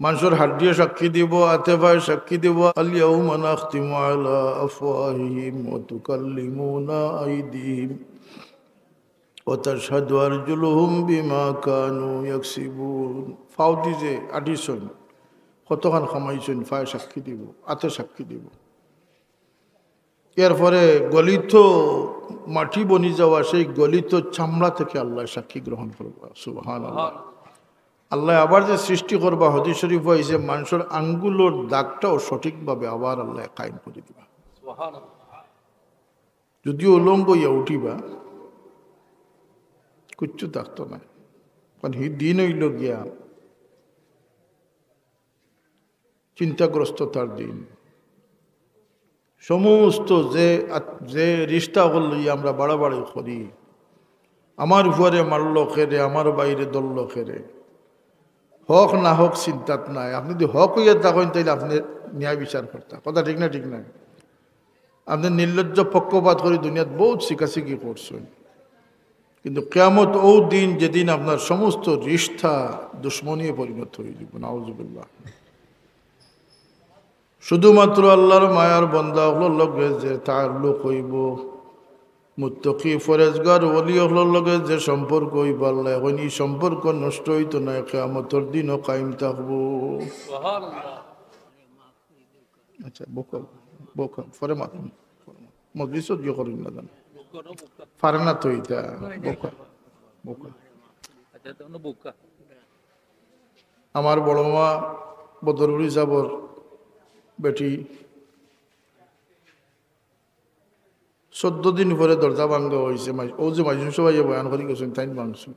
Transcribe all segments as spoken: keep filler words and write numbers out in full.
মানষর হাড্ডিয়ে সাক্ষী দিবো, আতে পায়ে সাক্ষী দিবো। اليوم نختم على أفواههم وتكلمنا أيديهم وتشهد أرجلهم بما كانوا يكسبون। ফাওদি যে আটিছইন, কতখান কামাইছইন, পায়ে সাক্ষী দিবো, আতে সাক্ষী দিবো। এরপরে গলিত মাটি বনি যাওয়া সেই গলিত চামড়া থেকে আল্লায় সাক্ষী গ্রহণ করবা। সুবহানাল্লাহ। আল্লায় আবার যে সৃষ্টি করবা, হাদিস শরীফো আইছে, মানষর আঙ্গুলর দাগটাও সঠিকভাবে আবার আল্লায় কায়েম করি দিবা। সুবহানাল্লাহ। যদিও উলঙ্গ অইয়া উঠিবা, কিচ্ছু থাকতো নায়, কারণ হি দিন অইলো গিয়া চিন্তাগ্রস্ততার দিন। সমস্ত যে আত-, যে রিশতা অকল লইয়া আমরা বাড়াবাড়ি করি, আমার পুয়ারে মারলো কেরে, আমার ভাইরে ধরলো কেরে, হক না হক চিন্তাত নাই। আপনে যুদি হক অইয়া থাকইন, তাইলে আপনে ন্যায় বিচার করতা। কথা ঠিক না? ঠিক না? আপনে নির্লজ্জ পক্ষপাত করি দুনিয়াত বউত শিকাশিকি করছইন। কিন্তু কিয়ামত অউ দিন, যেদিন আপনার সমস্ত রিশতা দুশমনিয়ে পরিণত অইযিবো। নাউজুবিল্লাহ। শুধুমাত্র আল্লাহর মায়ার বান্দা অকলর লগে যে তাল্লুক অইবো, মুত্তাকি, পরেজগার, ওলি অকলর লগে যে সম্পর্ক অইবো, আল্লায় কইন, ই সম্পর্ক নষ্ট অইতো নায়, কিয়ামতর দিনও কায়েম থাকবো। সুবহানাল্লাহ। আচ্ছা, বউক্কা, বউক্কা, পরে মাত। মজলিসও গিয়ে করেন না জানো। পারে না তো ইতা। বউক্কা, বউক্কা। আচ্ছা, তখন বউক্কা। আমার বড় মা বদরুল সাবর বেটি, চৌদ্দ দিন পরে দরজা ভাঙ্গা অইছে। মাই-, অউ যে মাইজুম সাবে বয়ান করি গেছইন, তাইন ভাঙছইন।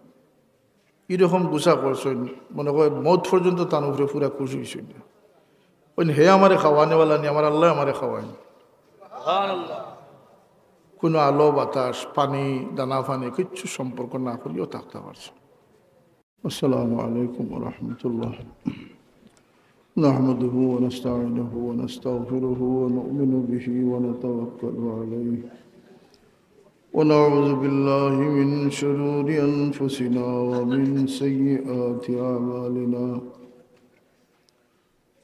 ইরকম গুছা করছইন, মনে কয় মউত পর্যন্ত তান উপরে পুরা খুশ অইছইন। কইন, হে আমারে খাওয়ানেওয়ালা নি, আমার আল্লায় আমারে খাওয়াইন। কুনু আলো বাতাস, পানি, দানা পানি কিচ্ছু সম্পর্ক না করিও থাকতা পারছইন। السلام عليكم ورحمة الله. نحمده ونستعينه ونستغفره ونؤمن به ونتوكل عليه. ونعوذ بالله من شرور أنفسنا ومن سيئات أعمالنا.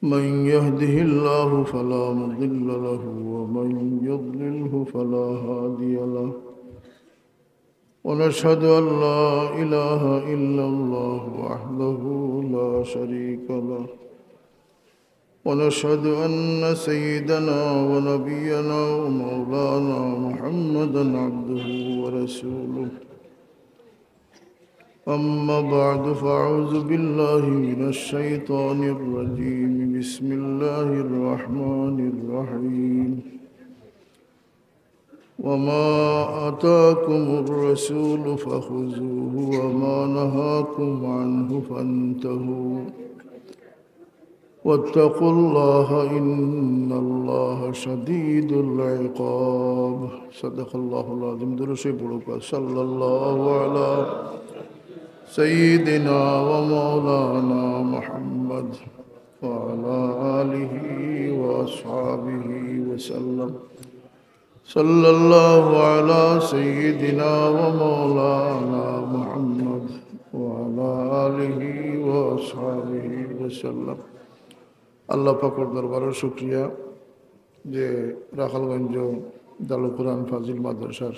من يهده الله فلا مضل له ومن يضلله فلا هادي له. ونشهد أن لا إله إلا الله وحده لا شريك له. ونشهد أن سيدنا ونبينا ومولانا محمدا عبده ورسوله. أما بعد، فأعوذ بالله من الشيطان الرجيم. بسم الله الرحمن الرحيم. وما آتاكم الرسول فخذوه وما نهاكم عنه فانتهوا. واتقوا الله إن الله شديد العقاب. صدق الله العظيم. درود شريف পড়ুক্কা। صلى الله على سيدنا ومولانا محمد وعلى آله وأصحابه وسلم. صلى الله على سيدنا ومولانا محمد وعلى آله وأصحابه وسلم. আল্লাহ পাকর দরবারো শুকরিয়া যে রাখালগঞ্জ দারুল কুরআন ফাজিল মাদ্রাসার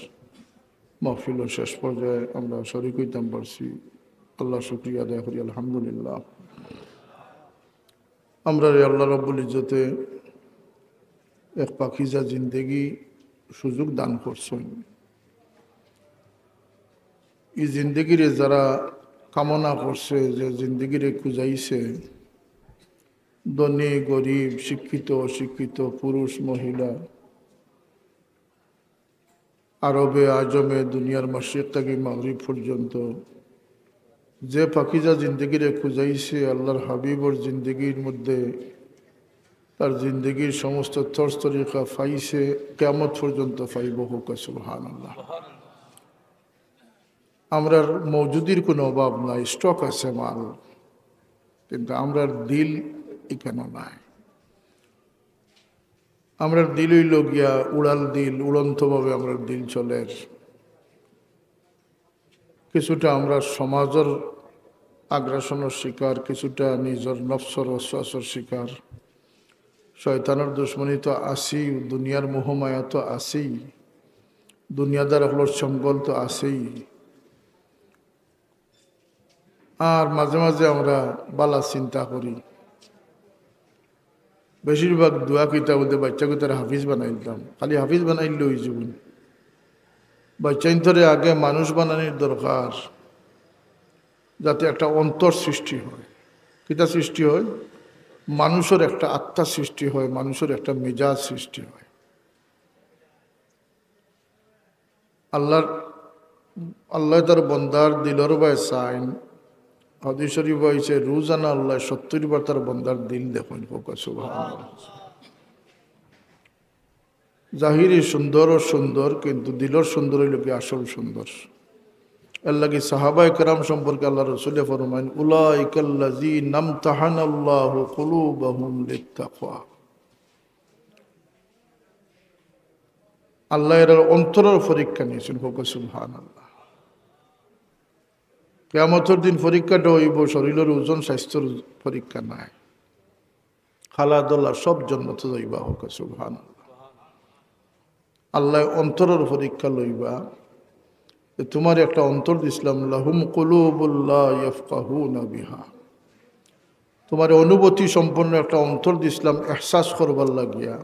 মাহফিলর শেষ পর্যায়ে আমরা শরিক অইতাম পারছি। আল্লাহ শুকরিয়া আদায় করি, আলহামদুলিল্লাহ। আমরারে আল্লাহ রব্বুল ইজ্জতে এক পাকিজা জিন্দেগি সুযোগ দান করছইন। ই জিন্দেগিরে যারা কামনা করছে, যে জিন্দেগিরে খুঁজাইছে, ধনী, গরিব, শিক্ষিত, অশিক্ষিত, পুরুষ, মহিলা, আরবে আজমে, দুনিয়ার মাশরিক থাকি মাগরিব পর্যন্ত যে পাকিজা জিন্দেগিরে খুঁজাইছে, আল্লাহর হাবিবর জিন্দেগির মধ্যে তার জিন্দেগির সমস্ত তর্জ তরিকা পাইছে, কিয়ামত পর্যন্ত পাইবো। কউক্কা সুবহানাল্লাহ। আমরার মজুদির কুনু অভাব নাই, stock আছে মাল, কিন্তু আমরার দিল ইখানো নাই। আমরার দিল অইলো গিয়া উড়াল দিল, উড়ন্তভাবে আমরার দিল চলের। কিছুটা আমরা সমাজর আগ্রাসনর শিকার, কিছুটা নিজর নফসর ওয়াসওয়াসর শিকার। শয়তানর দুশমনি তো আছেই, দুনিয়ার মোহমায়া তো আছেই, দুনিয়াদার অকলর চঙ্গল তো আছেই। আর মাঝে মাঝে আমরা বালা চিন্তা করি। বেশিরভাগ দোয়া কিতা বলতে বাচ্চা কিতারে হাফিজ বানাইতাম, খালি হাফিজ বানাইলে অইযিবো নি? বাচ্চাইন্তরে আগে মানুষ বানানির দরকার, যাতে একটা অন্তর সৃষ্টি হয়। কিতা সৃষ্টি হয়? মানুষর একটা আত্মা সৃষ্টি হয়, মানুষর একটা মেজাজ সৃষ্টি হয়। আল্লাহর, আল্লায় তার বন্দার দিলর বায় চাইন। হাদিস শরীফ অইছে, রোজানা আল্লায় সত্তর বার তার বন্দার দিল দেখইন। কউক্কা সুবহানাল্লাহ। জাহিরি সুন্দর ও সুন্দর, কিন্তু দিলর সুন্দর অইলো গি আসল সুন্দর। এর লাগি সাহাবায়ে কেরাম সম্পর্কে আল্লাহর রসুলে ফরমাইন, "উলাইকাল্লাযীনা ইমতাহানাল্লাহু কুলুবাহুম লিত্তাকওয়া।" আল্লায় এরার অন্তরর পরীক্ষা নিছইন। কউক্কা সুবহানাল্লাহ। কিয়ামতর দিন পরীক্ষাটা অইবো শরীলর ওজন, স্বাস্থ্যর পরীক্ষা নায়। খালা ধলা সব জন্নতো যাইবা। কউক্কা সুবহানাল্লাহ। আল্লায় অন্তরর পরীক্ষা লইবা। যে তুমারে একটা অন্তর দিছলাম, "লাহুম কুলুবুল লা ইয়াফকাহুনা বিহা।" তুমারে অনুভূতি সম্পন্ন একটা অন্তর দিছলাম, এহসাস করবার লাগিয়া,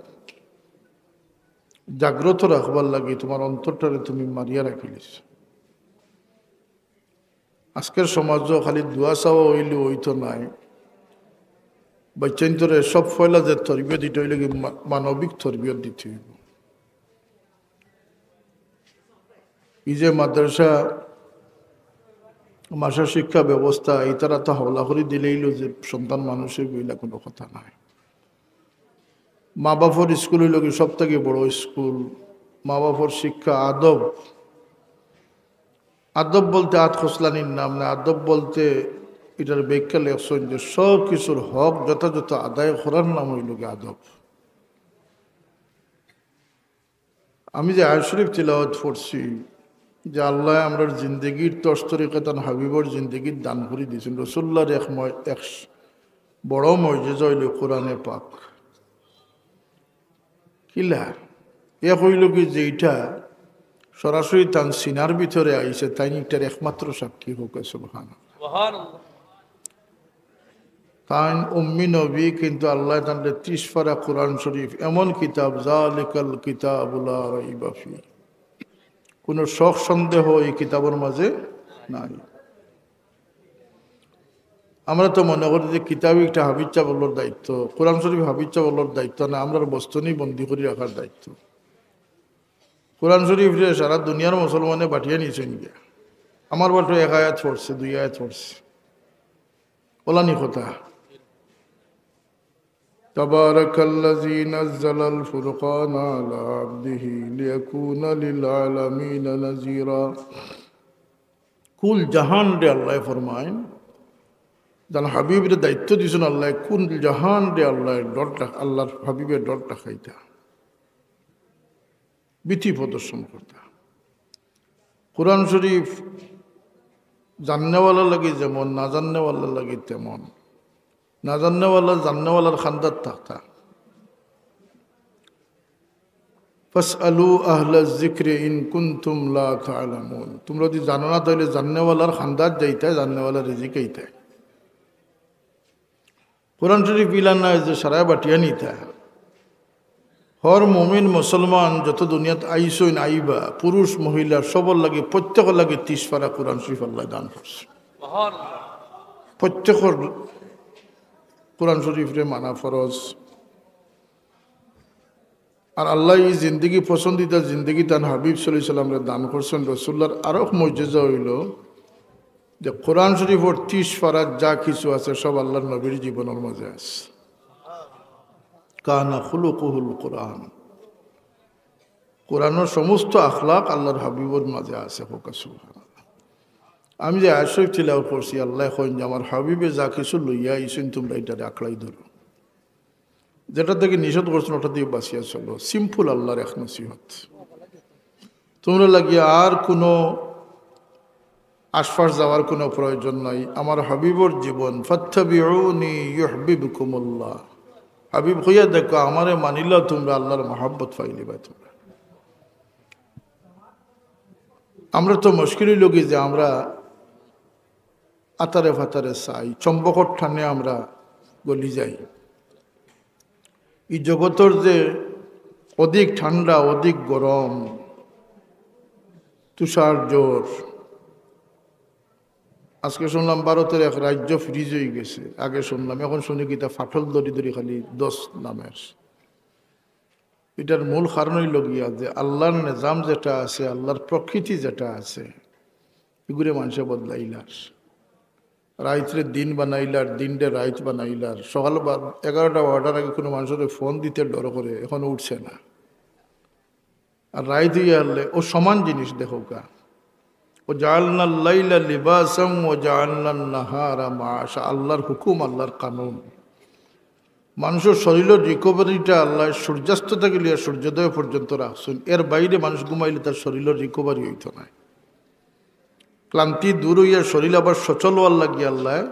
জাগ্রত রাখবার লাগি। তুমার অন্তরটারে তুমি মারিয়া রাখিলিছো। আজকের সমাজও খালি দোয়া চাওয়া অইলে অইতো নায়। বাচ্চাইন্তরে সব পয়লা যে তরবিয়ত দিতে অইলে কি মা-, মানবিক তরবিয়ত দিতে অইবো। এই যে মাদ্রাসা, মাদ্রাসা শিক্ষা ব্যবস্থা, ইতারা তো হাওলা করি দিলেইলো যে সন্তান মানুষ অইবো, ইলা কোনো কথা নায়। মা বাপর স্কুল অইলো গি সব থাকি বড় স্কুল। মা বাপর শিক্ষা, আদব, আদব বলতে আত খসলানির নাম না, আদব বলতে ইটার ব্যাখ্যা লেখছইন যে সব কিছুর হক যথাযথ আদায় করার নাম অইলো গি আদব। আমি যে আয়াত শরীফ তিলাওয়াত করছি, যে আল্লায় আমরার জিন্দেগির তর্জ তরিকা তান হাবিবর জিন্দেগিত দান করি দিছইন, রসুলুল্লাহর এক ময়-, এক স-, বড় মজেজা অইলো কোরআনে পাক। কিলা? এক অইলো গি যে ইটা সরাসরি তান সিনার ভিতরে আইছে, তাইন ইটার একমাত্র সাক্ষী। কউক্কা সুবহানাল্লাহ। সুবহানাল্লাহ। তাইন উম্মি নবী, কিন্তু আল্লায় তানরে ত্রিশ পারা কোরআন শরীফ, এমন কিতাব, জালিকাল কিতাবু লা রাইবা ফি, কোনো শক সন্দেহ এই কিতাবর মাঝে নাই। আমরা তো মনে করি যে কিতাব একটা হাফিজ সাব অকলর দায়িত্ব, কোরআন শরীফ হাফিজ সাব অকলর দায়িত্ব না, আমরার বস্তনি বন্দি করি রাখার দায়িত্ব। কোরআন শরীফরে সারা দুনিয়ার মুসলমানে বাটিয়া নিছইন গিয়া। আমার বাটো এক আয়াত পড়ছে, দুই আয়াত পড়ছে, অলানি কথা। تبارك الذي نزل الفرقان على عبده ليكون للعالمين نذيرا। কুল জাহানরে আল্লায় ফরমাইন, যান হাবিবরে দায়িত্ব দিছইন আল্লায়, কুল জাহানরে আল্লায় ডর রাখ-, আল্লাহর হাবিবে ডর রাখাইতা, ভীতি প্রদর্শন করতা। কোরআন শরীফ জাননেওয়ালার লাগি যেমন, না জাননেওয়ালার লাগি তেমন। না জাননেওয়ালা জাননেওয়ালার খান্দাত থাকতা। فاسألوا أهل الذكر إن كنتم لا تعلمون। তুমরা যদি জানো না, তাইলে জাননেওয়ালার খান্দাত যাইতায়, জাননেওয়ালারে জিকাইতায়। কোরআন শরীফ ইলা নায় যে সারায় বাটিয়া নিতা। হর মুমিন মুসলমান যত দুনিয়াত আইছইন আইবা, পুরুষ মহিলা সবর লাগি, প্রত্যেকর লাগি ত্রিশ পারা কোরআন শরীফ আল্লায় দান করছে। প্রত্যেকর কোরআন শরীফরে মানা ফরজ। আর আল্লায় এই জিন্দেগি, পছন্দিদা জিন্দেগি তান হাবিব সাল্লাল্লাহু আলাইহি ওয়াসাল্লামরে দান করছইন। রসুলুল্লাহর আরক মজেজা অইলো যে কোরআন শরীফর ত্রিশ পারাত যা কিছু আছে সব আল্লাহর নবীর জীবনর মাঝে আছে। কানা খুলুকুহুল কোরআন। কোরআনর সমস্ত আখলাক আল্লাহর হাবিবর মাঝে আছে। কউক্কা সুবহানাল্লাহ। আমি যে আয়াত শরীফ তিলাওয়াত করছি, আল্লায় কইন যে আমার হাবিবে যা কিছু লইয়া আইছইন, তুমরা ইটারে আঁকড়াই ধরো। যেটা থাকি নিষেধ করছইন, ওটা থাকি বাঁচিয়া চলো। Simple আল্লাহর এক নসিহত। তুমরার লাগি আর কুনু আশপাশ যাওয়ার কোনো প্রয়োজন নাই। আমার হাবিবর জীবন, "ফাত্তাবিউনি ইউহবিবকুমুল্লাহ।" হাবিব কইয়া দেখো, আমারে মানিলা তুমরা আল্লাহর মহব্বত পাইলিবা তুমরা। আমরা তো মুশকিল অইলো কি যে আমরা আতারে ফাতারে চাই, চুম্বকর টানে আমরা গলি যাই। এই জগতর যে অধিক ঠান্ডা, অধিক গরম, তুষার ঝড়, আজকে শুনলাম ভারতর এক রাজ্য freeze অইগেছে, আগে শুনলাম, এখন শুনি কিতা ফাটল ধরি ধরি খালি দস্ত নামের। ইটার মূল কারণ অইলো গিয়া যে আল্লাহর নিজাম যেটা আছে, আল্লাহর প্রকৃতি যেটা আছে, ইগুরে মানষে বদলাইলার। রাইতরে দিন বানাইলার, দিনরে রাইত বানাইলার। সকাল বা-, এগারোটা বারোটার আগে কোনো মানষরে ফোন দিতে ডর করে, এখন উঠছে না। আর রাইত অইয়া হারলে ও সমান জিনিস দেখউক্কা। "ওয়া জাআলনাল লাইলা লিবাসান ওয়া জাআলনান নাহারা মাআশা।" আল্লাহর হুকুম, আল্লাহর কানুন। মানষর শরীরর recoveryটা আল্লায় সূর্যাস্ত থাকি লইয়া সূর্যোদয় পর্যন্ত রাখছইন। এর বাইরে মানুষ ঘুমাইলে তার শরীরর recovery অইতো নায়। ক্লান্তি দূর অইয়া শরীর আবার সচল অওয়ার লাগি আল্লায়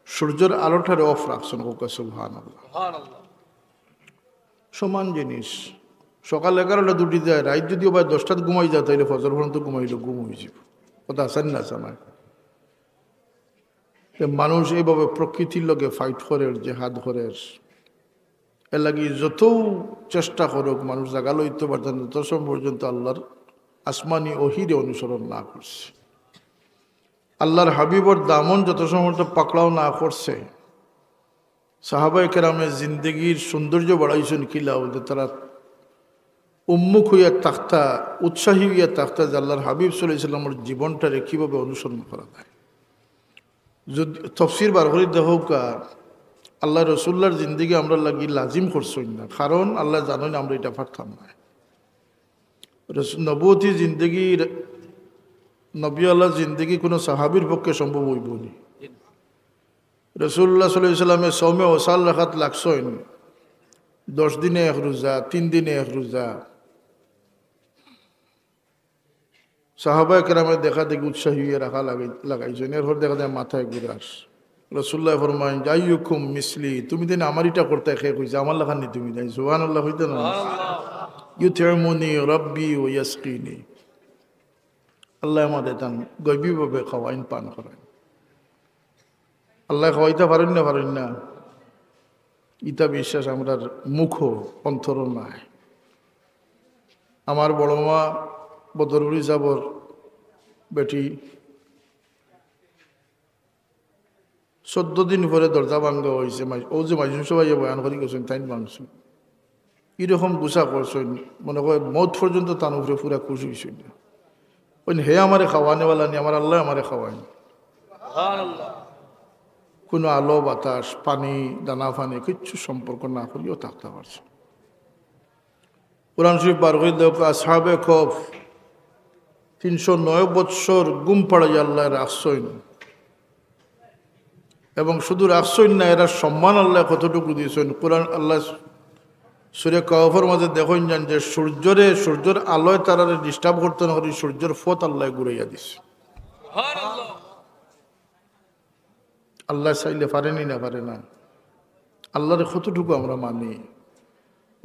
সূর্যর আলোটারে off রাখছইন। কউক্কা সুবহানাল্লাহ। সমান জিনিস। সকাল এগারোটাত উঠি যায়, রাইত যুদি আবার দশটাত ঘুমাই যায়, তাইলে ফজর পর্যন্ত ঘুমাইলে ঘুম অইযিবো। কথা আছে না, আছে না? তে মানুষ এইভাবে প্রকৃতির লগে fight করের, জেহাদ করের। এর লাগি যত চেষ্টা করউক, মানুষ জাগা লইতে পারতেন, যত সময় পর্যন্ত আল্লাহর আসমানি ওহীরে অনুসরণ না করছে, আল্লাহর হাবিবর দামন যত সময় পর্যন্ত পাকড়াও না করছে। সাহাবায়ে কেরামে জিন্দেগির সৌন্দর্য বাড়াইছইন কিলা? বলতে তারা উন্মুখ অইয়া থাকতা, উৎসাহী অইয়া থাকতা যে আল্লাহর হাবিব সাল্লাল্লাহু আলাইহি ওয়াসাল্লামর জীবনটারে কিভাবে অনুসরণ করা যায়। যুদি তফসির বার করি দেখউক্কা, আল্লাহ রসুল্লাহর জিন্দেগি আমরার লাগি লাজিম করছইন না, কারণ আল্লায় জানইন আমরা ইটা পারতাম না। রস-, নবুয়তি জিন্দেগির, নবী আল্লাহর জিন্দেগি কোনো সাহাবীর পক্ষে সম্ভব অইবো নি? রাসূলুল্লাহ সাল্লাল্লাহু আলাইহি ওয়াসাল্লামে সওমে ওসাল রাখাত লাগছইন, দশ দিনে এক রোজা, তিন দিনে এক রোজা। সাহাবায়ে কেরামে দেখা দেখি উৎসাহী অইয়া রাখা লাগাই-, লাগাইছইন, এরপর দেখা যায় মাথায় ঘুরার। রাসূলুল্লাহ ফরমাইন, "আইয়ুকুম মিসলি, তুমি দিন আমার ইটা করতে কে কইছে, আমার লাখান নি তুমি দিন।" সুবহানাল্লাহ কইতা না? "ইউতইমুনি রাব্বি ওয়া ইয়াসকিনি।" আল্লায় আমারে তান গয়বীভাবে খাওয়াইন, পান করাইন। আল্লায় খাওয়াইতা পারইন না, পারইন না, ইতা বিশ্বাস আমরার মুখো, অন্তরো নাই। আমার বড় মা বদরপুরি সাবর বেটি চৌদ্দ দিন পরে দরজা ভাঙ্গা অইছে, মাই-, অউ যে মাইজুম সভায় বয়ান করি গেছইন, তাইন ভাঙছইন। ইরকম গুছা করছইন, মনে কয় মউত পর্যন্ত তান উপরে পুরা খুশ অইছইন। কইন, "হে আমারে খাওয়ানেওয়ালা নি, আমার আল্লায় আমারে খাওয়াইন।" কুনু আলো, বাতাস, পানি, দানা পানি কিচ্ছু সম্পর্ক না করিয়াও থাকতা পারছইন। কোরআন শরীফ বার করি দেখউক্কা, আসহাবে কহফ তিনশো নয় বৎসর ঘুম পাড়াইয়া আল্লায় রাখছইন। এবং শুধু রাখছইন না, এরার সম্মান আল্লায় কতটুকু দিছইন। কোরআন আল্লায় সূরা কহফর মাঝে দেখইন যান যে সূর্যরে, সূর্যর আলোয় তারারে disturb করতো না করি সূর্যর পথ আল্লায় ঘুরাইয়া দিছে। আল্লায় চাইলে পারে নি না? পারে না? আল্লারে কতটুকু আমরা মানি?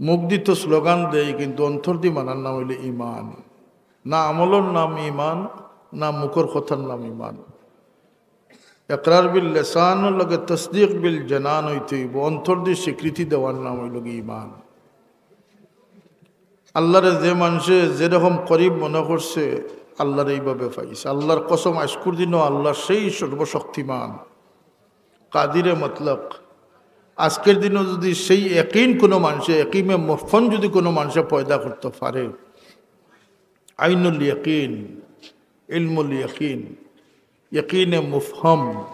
মুখদি তো স্লোগান দেই, কিন্তু অন্তরদি মানার নাম অইলে ইমান। না আমলর নাম ইমান, না মুখর কথার নাম ইমান। ইকরার বিল লিসানর লগে তসদিক বিল জানান অইতে অইবো, অন্তরদি স্বীকৃতি দেওয়ার নাম অইলো গি ইমান। আল্লারে যে মানষে যেরকম করিব মনে করছে, আল্লারে এইভাবে পাইছে। আল্লার কসম, আইজকুর দিনও আল্লা সেই সর্বশক্তিমান, কাদিরে মতলক। আইজকুর দিনও যুদি সেই ইয়াকিন কুনু মানষে, ইয়াকিনে মুফহম যুদি কুনু মানষে পয়দা করতো পারে, আইনুল ইয়াকিন, ইলমুল ইয়াকিন, ইয়াকিনে মুফহম,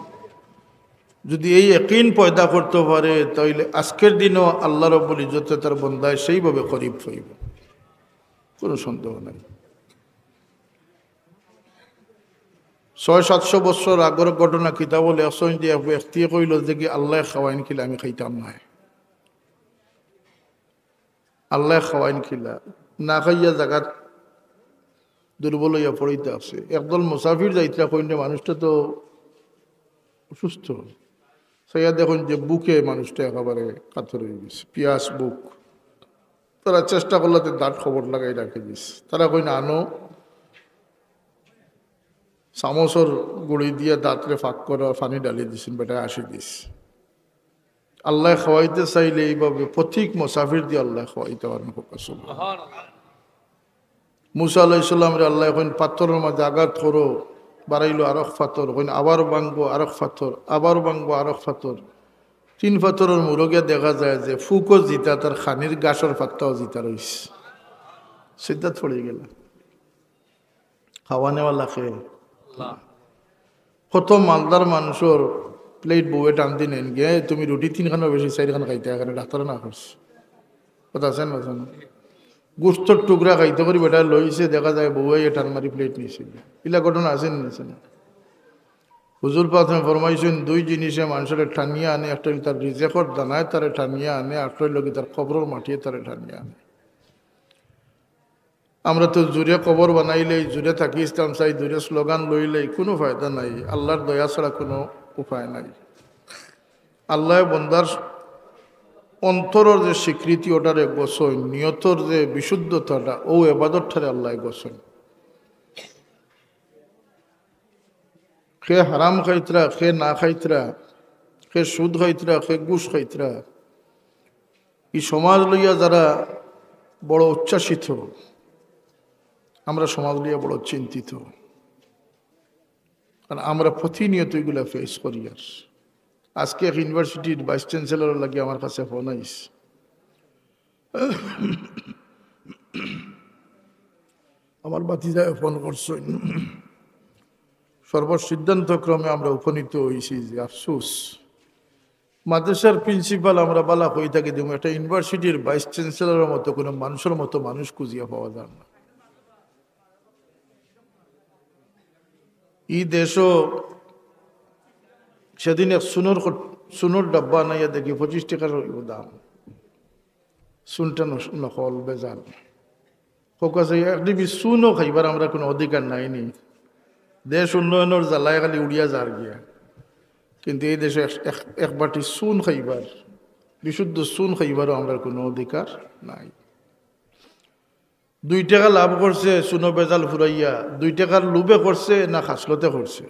যুদি এই ইয়াকিন পয়দা করতো পারে, তাইলে আইজকুর দিনও আল্লা রব্বুল ইজ্জতে তার বন্দায় সেইভাবে করিব পাইবো, কুনু সন্দেহ নাই। ছয় সাতশো বৎসর আগর ঘটনা কিতাবো লেখছইন যে এক ব্যক্তিয়ে কইলো যে কি, "আল্লায় খাওয়াইন কিলা, আমি খাইতাম নায়।" আল্লায় খাওয়াইন কিলা? না খাইয়া জাগাত দুর্বল অইয়া পড়িতা আছে। একদল মুসাফির যাইতরা, কইন যে, "মানুষটা তো অসুস্থ।" চাইয়া দেখইন যে বুকে মানুষটা একেবারে কাতর অইগেছে, পিয়াস বুক। তারা চেষ্টা করলা তে দাঁত কবর লাগাই রাখি দিছে। তারা কইন, "আনো।" চামচর গুড়ি দিয়া দাঁতরে ফাঁক করা, পানি ঢালি দিছইন, বেটায় আসি দিছে। আল্লায় খাওয়াইতে চাইলে এইভাবে পথিক মুসাফির দিয়া আল্লায় খাওয়াইতা পারইন। মুসা আলাইহিস সালামরে আল্লায় কইন, "পাথরর মাঝে আঘাত করো", বাড়াইলো আরক পাথর, কইন, "আবার ভাঙ্গো", আরক পাথর, আবার ভাঙ্গো, আরক পাথর। তিন পাথরর মুরো গিয়া দেখা যায় যে ফুকো জিতা, তার খানির গাছর পাত্তাও জিতা রইছে। সিজদাত পড়ি গেলা। খাওয়ানেওয়ালা কে? আল্লাহ। কত মালদার মানুষর প্লেট বউয়ে টান দি নেইন গিয়া, "তুমি রুটি তিনখানর বেশি চাইরখান খাইতায় কেনে?" ডাক্তারে না করছে। কথা আছে না, আছে না? গোস্তর টুকরা খাইতে করি বেটায় লইছে, দেখা যায় বউয়ে টান মারি প্লেট নিছে। ইলা ঘটনা আছে না, আছে না? হুজুর পাকে ফরমাইছইন, দুই জিনিসে মানুষরে টানিয়া আনে, একটা অইলো তার রিজেকর দানায় তারে টানিয়া আনে, আর একটা অইলো কি তার কবরর মাটিয়ে তারে টানিয়া আনে। আমরা তো জুরে কবর বানাইলেই, জুরে থাকি ইসলাম চাই, জুরে স্লোগান লইলেই কুনু ফায়দা নাই, আল্লার দয়া ছাড়া কুনু উপায় নাই। আল্লায় বন্দার অন্তরর যে স্বীকৃতি, ওটারে গছইন, নিয়তর যে বিশুদ্ধতাটা, অউ এবাদতটারে আল্লায় গছইন। কে হারাম খাইতরা, কে না খাইতরা, কে সুদ খাইতরা, কে ঘুষ খাইতরা, ই সমাজ লইয়া যারা বড় উচ্ছ্বাসিত, আমরা সমাজ লইয়া বড় চিন্তিত, কারণ আমরা প্রতিনিয়ত ইগুলা ফেস করি। আর আজকে এক ইউনিভার্সিটির ভাইস চ্যান্সেলরর লাগি আমার কাছে ফোন আইছে। আমার ভাতিজায় ফোন করছইন। সর্বসিদ্ধান্ত ক্রমে আমরা উপনীত অইছি যে আফসোস, মাদ্রাসার প্রিন্সিপাল আমরা বালা কই থাকি দিমু, একটা ইউনিভার্সিটির ভাইস চ্যান্সেলরর মতো কুনু মানুষর মতো মানুষ খুঁজিয়া পাওয়া যায় না। ই দেশো সেদিন এক চুনর কট-, চুনর ডাব্বা আনাইয়া দেখি পঁচিশ টেকার অইবো দাম। চুনটা নস-, নকল, ভেজাল। কউক্কা চাই, এক ডিবি চুনও খাইবার আমরার কুনু অধিকার নাই নি। দেশ উন্নয়নর জ্বালায় খালি উড়িয়া যার গিয়া, কিন্তু এই দেশো এক, এক, এক বাটি চুন খাইবার, বিশুদ্ধ চুন খাইবারও আমরার কুনু অধিকার নাই। দুই টেকা লাভ করছে চুনো ভেজাল ফুরাইয়া, দুই টেকার লোভে করছে না খাসলতে করছে?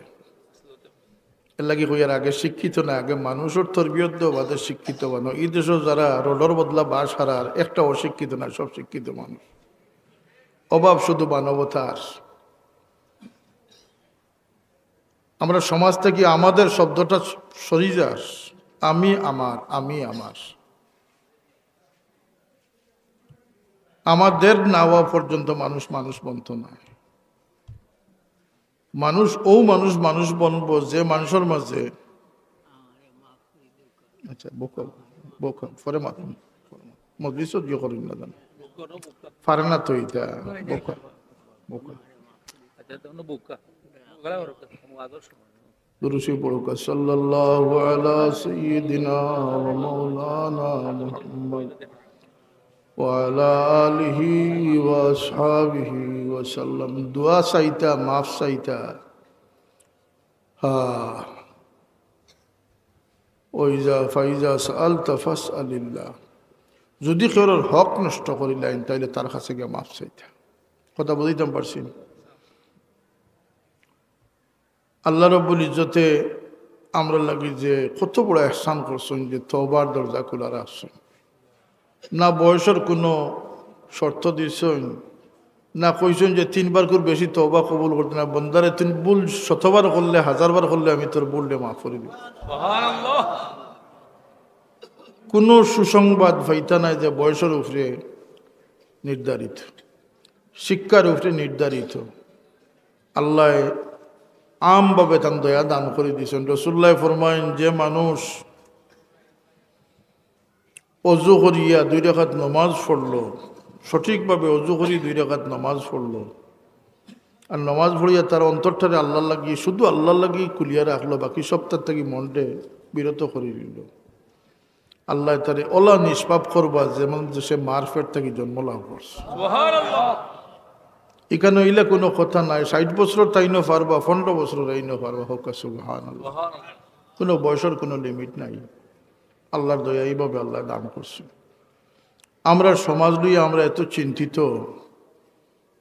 এর লাগি কইয়ার আগে শিক্ষিত না, আগে মানুষর তরবিয়ত দেও, বাদে শিক্ষিত বানো। ই দেশো যারা রোডর বদলা বাঁশ হারার, একটা অশিক্ষিত না, সব শিক্ষিত মানুষ। অভাব শুধু মানবতার। আমরা সমাজ থাকি আমাদের শব্দটা সরি যার, আমি আমার, আমি আমার। আমাদের না অওয়া পর্যন্ত মানুষ মানুষ বনতো নায়। মানুষ, অউ মানুষ মানুষ বনবো যে মানুষর মাঝে, আচ্ছা, বউক্কা, বউক্কা, পরে মাত, মজলিসও ইয়ে করিন না জানো। পারে না তো ইতা, বউক্কা, বউক্কা। আচ্ছা, তখন বউক্কা। দুরুদ শরিফ পড়ুক্কা, সাল্লাল্লাহু আলা সাইয়্যিদিনা ওয়া মাওলানা মুহাম্মদ ওয়া আলা আলিহি ওয়া আসহাবিহি ওয়া সাল্লাম। দোয়া চাইতা, মাফ চাইতা। হ্যাঁ। ওয়া ইজা ফাইজা সাআলতা ফাসআলিল্লাহ। যদি কেউর হক নষ্ট করিলাইন, তাইলে তার কাছে গিয়া মাফ চাইতা। কথা বুঝাইতাম পারছি নি? আল্লাহ রব্বুল ইজ্জতে আমরার লাগি যে কত বড় এহসান করছইন, যে তওবার দরজা খোলা রাখছইন। না বয়সর কুনু শর্ত দিছইন, না কইছইন যে তিনবার করে বেশি তওবা কবুল করতে না, বন্দারে তুই ভুল শতবার করলে, হাজারবার করলে আমি তোর ভুলরে মাফ করি দিমু। কুনু সুসংবাদ পাইতা নায় যে বয়সর উপরে নির্ধারিত, শিক্ষার উপরে নির্ধারিত। আল্লায় আমভাবে তান দয়া দান করি দিছইন। রাসুলুল্লায় ফরমাইন, যে মানুষ অজু করিয়া দুই রাকাত নমাজ পড়লো, সঠিকভাবে অজু করি দুই রাকাত নমাজ পড়লো, আর নমাজ পড়িয়া তার অন্তরটারে আল্লাহর লাগি, শুধু আল্লাহর লাগি খুলিয়া রাখলো, বাকি সব তার থাকি মনরে বিরত করি দিল, আল্লায় তারে অলা নিষ্পাপ করবা, যেমন যে সে মার পেট থাকি জন্ম লাভ করছে। সুবহানাল্লাহ। ইখানো ইলা কুনু কথা নাই, ষাইট বছরর তাইনও পারবা, পনরো বছরর তাইনও পারবা। কউক্কা সুবহানাল্লাহ। কুনু বয়সর কুনু লিমিট নাই। আল্লার দয়া, এইভাবে আল্লায় দান করছইন। আমরার সমাজ লইয়া আমরা এত চিন্তিত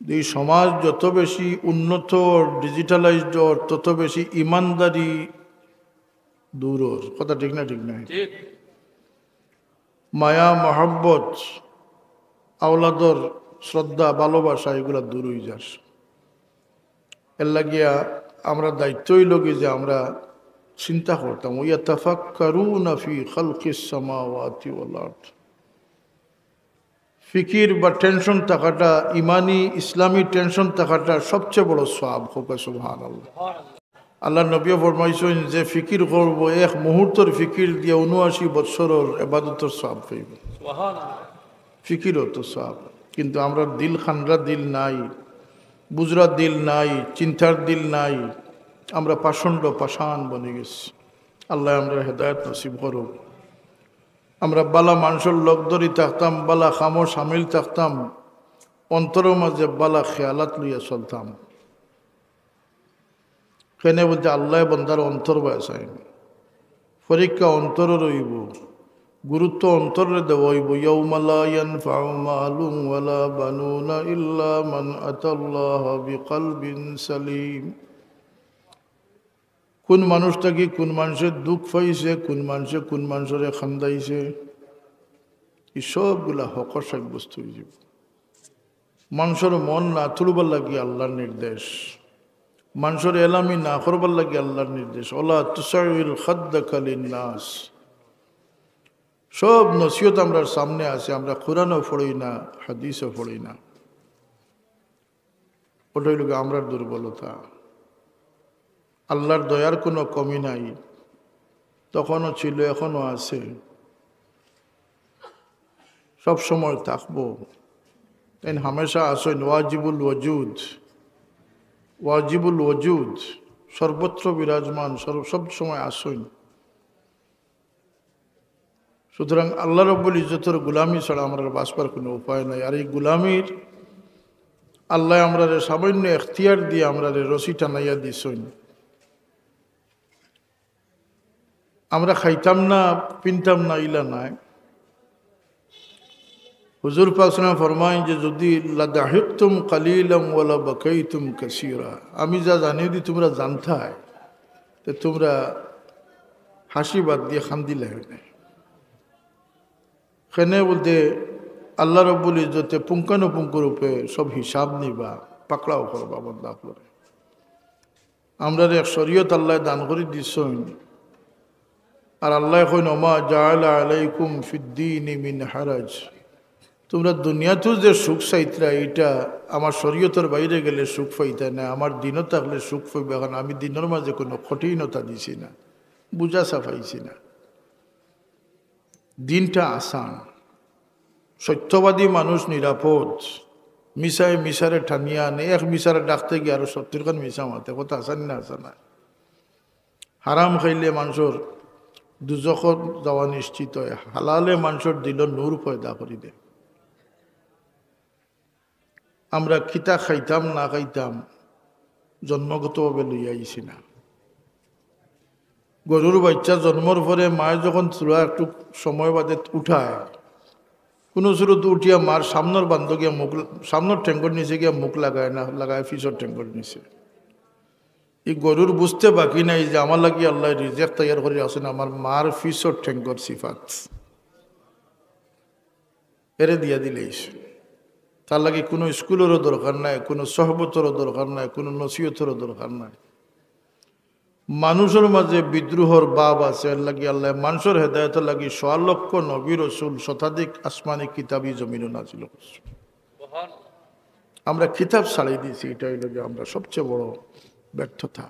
যে ই সমাজ যত বেশি উন্নত, ডিজিটালাইজড অর, তত বেশি ইমানদারি দূর অর। কথা ঠিক না? ঠিক না? মায়া, মহব্বত, আওলাদর শ্রদ্ধা, ভালোবাসা, এগুলা দূর অইযার। এরলাগিয়া আমরার দায়িত্ব অইলো কি যে আমরা চিন্তা করতাম, ওয়াতাফাক্কারুনা ফি খালকিস সামাওয়াতি ওয়াল আরদ। ফিকির বা টেনশন থাকাটা, ইমানি ইসলামী টেনশন থাকাটা সবচেয়ে বড় সওয়াব। কউক্কা সুবহানাল্লাহ। আল্লার নবীয়ে ফরমাইছইন, যে ফিকির করবো, এক মুহূর্তর ফিকির দিয়া ঊনআশি বৎসরর ইবাদতর সওয়াব পাইবো। ফিকিরও তো সওয়াব, কিন্তু আমরার দিল খান্ডা দিল নাই, বুঝরা দিল নাই, চিন্তার দিল নাই, আমরা পাষণ্ড পাষাণ বনি গেছি। আল্লায় আমরারে হেদায়েত নসিব করউক। আমরা ভালা মানষর লগ ধরি থাকতাম, ভালা কামো শামিল থাকতাম, অন্তরর মাঝে ভালা খেয়ালাত লইয়া চলতাম। কেনে বুলতে আল্লায় বন্দার অন্তর বায় চাইন। পরীক্ষা অন্তরর অইবো, গুরুত্ব অন্তররে দেওয়া অইবো। ইয়াউমা লা ইয়ানফাউ মালুন ওয়ালা বানুনা ইল্লা মান আতাল্লাহা বিকালবিন সালিম। কুন মানুষ থাকি কুন মানষে দুখ পাইছে, কুন মানষে কুন মানষরে কান্দাইছে, ই সবগুলা হকর সাব্যস্ত অইযিবো। মানষর মন না তুলবার লাগি আল্লার নির্দেশ, মানষর এলামি না করবার লাগি আল্লার নির্দেশ। ওয়ালা তুসাইর খাদ্দাকা লিন্নাস। সব নসিহত আমরার সামনে আছে, আমরা কোরআনও পড়ি না, হাদিসও পড়ি না। ওটা অইলো গিয়া আমরার দুর্বলতা। আল্লার দয়ার কুনু কমি নাই, তখনও ছিল, এখনও আছে, সব সময় থাকবো। তাইন হামেশা আছইন, ওয়াজিবুল ওজুদ, ওয়াজিবুল ওজুদ, সর্বত্র বিরাজমান, সর্ব-, সব সময় আছইন। সুতরাং আল্লাহ রব্বুল ইজ্জতর গুলামি ছাড়া আমরার বাঁচবার কুনু উপায় নাই। আর ই গুলামির আল্লায় আমরারে সামান্য এখতিয়ার দিয়া আমরারে রশি টানাইয়া দিছইন। আমরা খাইতাম না, পিনতাম না, ইলা নায়। হুজুর পাক সাল্লাল্লাহু আলাইহি ওয়াসাল্লাম ফরমাইন যে, "যদি লাদাহিকতুম কালিলাম ওয়ালা বাকাইতুম কাসীরা।" আমি যা জানি যদি তুমরা জানতায়, তে তুমরা হাসি বাদ দিয়া কান্দিলায় অনে। কেনে বুলতে আল্লাহ রব্বুল ইজ্জতে পুঙ্খানুপুঙ্খ রূপে সব হিসাব নিবা, পাকড়াও করবা বন্দা অকলরে। আমরারে এক শরীয়ত আল্লায় দান করি দিছইন। আর আল্লায় কইন, "ওমা জাআলা আলাইকুম ফিদ্দীনি মিন হারাজ।" তুমরা দুনিয়াত যে সুখ চাইতরায়, ইটা আমার শরীয়তর বাইরে গেলে সুখ পাইতায় না, আমার দ্বীনো থাকলে সুখ পাইবায়, কারণ আমি দ্বীনর মাঝে কুনু কঠিনতা দিছি না, বুঝা চাপাইছি না। দ্বীনটা আসান, সত্যবাদী মানুষ নিরাপদ, মিছায় মিছারে টানিয়া আনে, এক মিছারে ডাকতে গিয়া আরো সত্তর খান মিছা মাতে, কথা আসান না, আসান না। হারাম খাইলে মানষর দুজখো যাওয়া নিশ্চিত অয়, হালালে মানষর দিলো নূর পয়দা করি দেয়। আমরা কিতা খাইতাম না খাইতাম জন্মগতভাবে লইয়া আইছি না। গরুর বাইচ্চা জন্মর পরে মায়ে যখন থুড়া একটু সময় বাদে উঠায়, কুনু সুরত উঠিয়া মার সামনর বান্দো গিয়া মুখ, সামনর ঠেঙ্গর নিচে গিয়া মুখ লাগায় না, লাগায় পিছর ঠেঙ্গর নিচে। ই গরুর বুঝতে বাকি নাই যে আমার লাগি আল্লায় রিজেক তৈয়ার করি আছইন আমার মার পিছর ঠেঙ্গর সিফাত। এরে দিয়া দিলাইছে। তার লাগি কুনু স্কুলরও দরকার নাই, কুনু সহবতরও দরকার নাই, কুনু নসিহতরও দরকার নাই। মানষর মাঝে বিদ্রোহর ভাব আছে, এর লাগি আল্লায় মানষর হেদায়েতর লাগি সোয়া লক্ষ নবী রসুল, শতাধিক আসমানি কিতাবি জমিনো নাজিল করছে। আমরা কিতাব ছাড়ি দিছি, ইটা অইলো যে আমরা সবচেয়ে বড় ব্যর্থতা।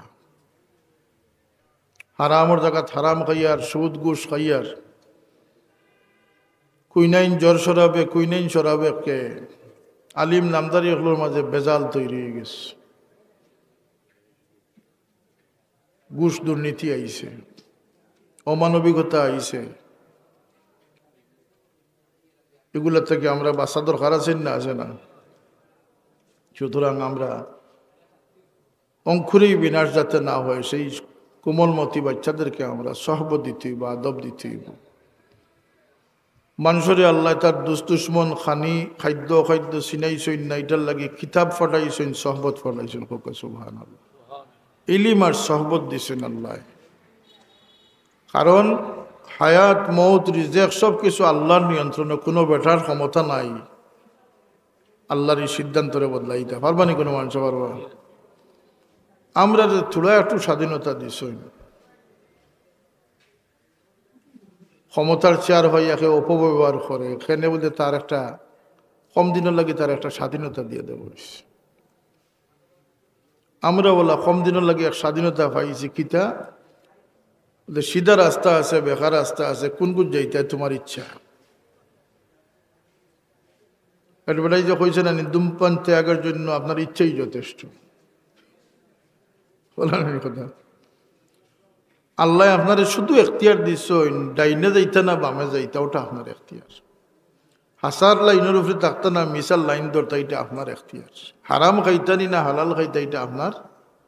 হারামর জাগাত হারাম খাইয়ার, সুদ ঘুষ খাইয়ার, কুইনাইন জোর শরাবে, কুইনাইন শরাবে কে, আলিম নামদারি অকলর মাঝে ভেজাল তৈরি অইগেছে। ঘুষ দুর্নীতি আইছে, অমানবিকতা আইছে, ইগুলা থাকি আমরা বাঁচা দরকার আছে না, আছে না? সুতরাং আমরা অঙ্কুরেই বিনাশ যাতে না হয়, সেই কোমলমতি বাচ্চাদেরকে আমরা সহবত দিতে হইব, আদব দিতে হইব। মানুষরে আল্লায় তার দুষ দুশমন খানি, খাদ্য অখাদ্য চিনাইছইন না, ইটার লাগি কিতাব পাঠাইছইন, সহবত পাঠাইছইন। কউক্কা সুবহানাল্লাহ। ইলিম আর সহবত দিছইন আল্লায়। কারণ হায়াত, মউত, রিজেক সব কিছু আল্লার নিয়ন্ত্রণো, কুনু বেটার ক্ষমতা নাই আল্লার ই সিদ্ধান্তরে বদলাইতা। পারবা নি কুনু মানষে, পারবা? আমরারে থুড়া একটু স্বাধীনতা দিছইন। ক্ষমতার চেয়ার পাইয়া কেউ অপব্যবহার করে, কেনে বুলে তার একটা কম দিনর লাগি তার একটা স্বাধীনতা দিয়া দেওয়া অইছে। আমরা অলা কম দিনর লাগি এক স্বাধীনতা পাইছি, কিতা? বুলে, সিধা রাস্তা আছে, বেকা রাস্তা আছে, কুনগুত যাইতায় তুমার ইচ্ছা। অ্যাডভার্টাইজে কইছে না নি, ধূমপান ত্যাগের জন্য আপনার ইচ্ছাই যথেষ্ট। বলেন এই কথা। আল্লায় আপনারে শুধু এখতিয়ার দিছইন, ডাইনে যাইতা না বামে যাইতা, ওটা আপনার এখতিয়ার। হাছার লাইনর উপরে থাকতা না মিছার লাইন ধরতা, ইটা আপনার এখতিয়ার। হারাম খাইতা নি না হালাল খাইতা, ইটা আপনার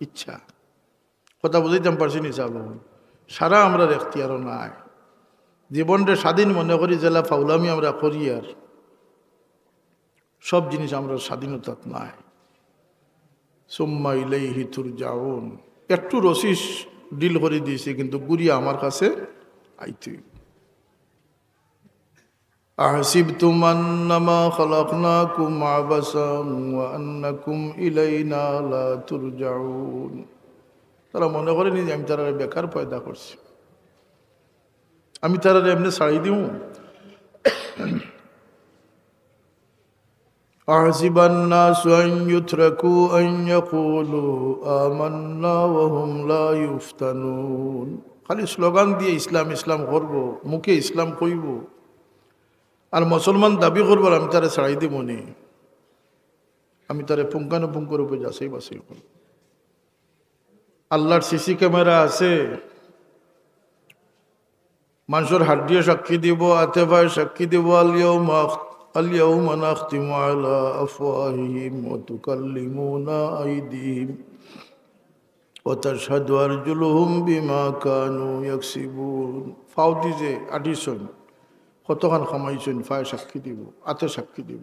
ইচ্ছা। কথা বুঝাইতাম পারছি নি সাব? সারা আমরার এখতিয়ারও নাই। জীবনরে স্বাধীন মনে করি, যেলা ফাউলামি আমরা করি, আর সব জিনিস আমরার স্বাধীনতাত নাই। সুম্মা ইলাইহি তুরজাউন। একটু রশি ডিল করি দিছি, কিন্তু ঘুরিয়া আমার কাছে আইতে অইব। أحسبتم أنما خلقناكم عبثا وأنكم إلينا لا ترجعون। তারা মনে করে নি যে আমি তারারে বেকার পয়দা করছি, আমি তারারে এমনে ছাড়ি দিমু। أحسب الناس أن يتركوا أن يقولوا آمنا وهم لا يفتنون। খালি স্লোগান দিয়া ইসলাম ইসলাম করব, মুখে ইসলাম কইব, আর মুসলমান দাবি করব, আর আমি তারে ছাড়াই দিব নি, আমি তারে পুঙ্খানুপুঙ্খ রূপে যাচাই বাছাই করব। আল্লার সিসি ক্যামেরা আছে, মানষর হাড্ডিয়ে সাক্ষী দিব, আতেফায় সাক্ষী দিব, اليوم أخ-، اليوم نختم على أفواههم وتكلمنا أيديهم وتشهد أرجلهم بما كانوا يكسبون। ফাও দি যে আটিছইন, কতখান কামাইছইন, ফায় সাক্ষী দিব, আতে সাক্ষী দিব।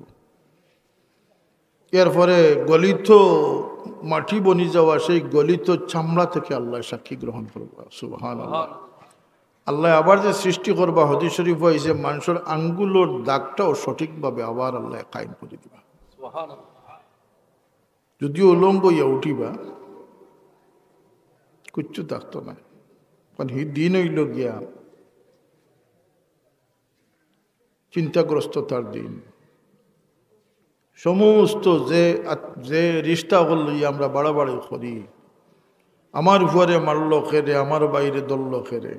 এরপরে গলিত মাটি বনি যাওয়া সেই গলিত চামড়া থেকে আল্লায় সাক্ষী গ্রহণ করবা। সুবহানাল্লাহ। আল্লায় আবার যে সৃষ্টি করবা, হাদিস শরীফো আইছে, মানষর আঙ্গুলর দাগটাও সঠিকভাবে আবার আল্লায় কায়েম করি দিবা। সুবহানাল্লাহ। যদিও উলঙ্গ অইয়া উঠিবা, কিচ্ছু থাকতো নায়, কারণ হি দিন অইলো গিয়া চিন্তাগ্রস্ততার দিন। সমস্ত যে আত-, যে রিশতা অকল লইয়া আমরা বাড়াবাড়ি করি, আমার ফুয়ারে মারলো কেরে, আমার ভাইরে ধরলো কেরে,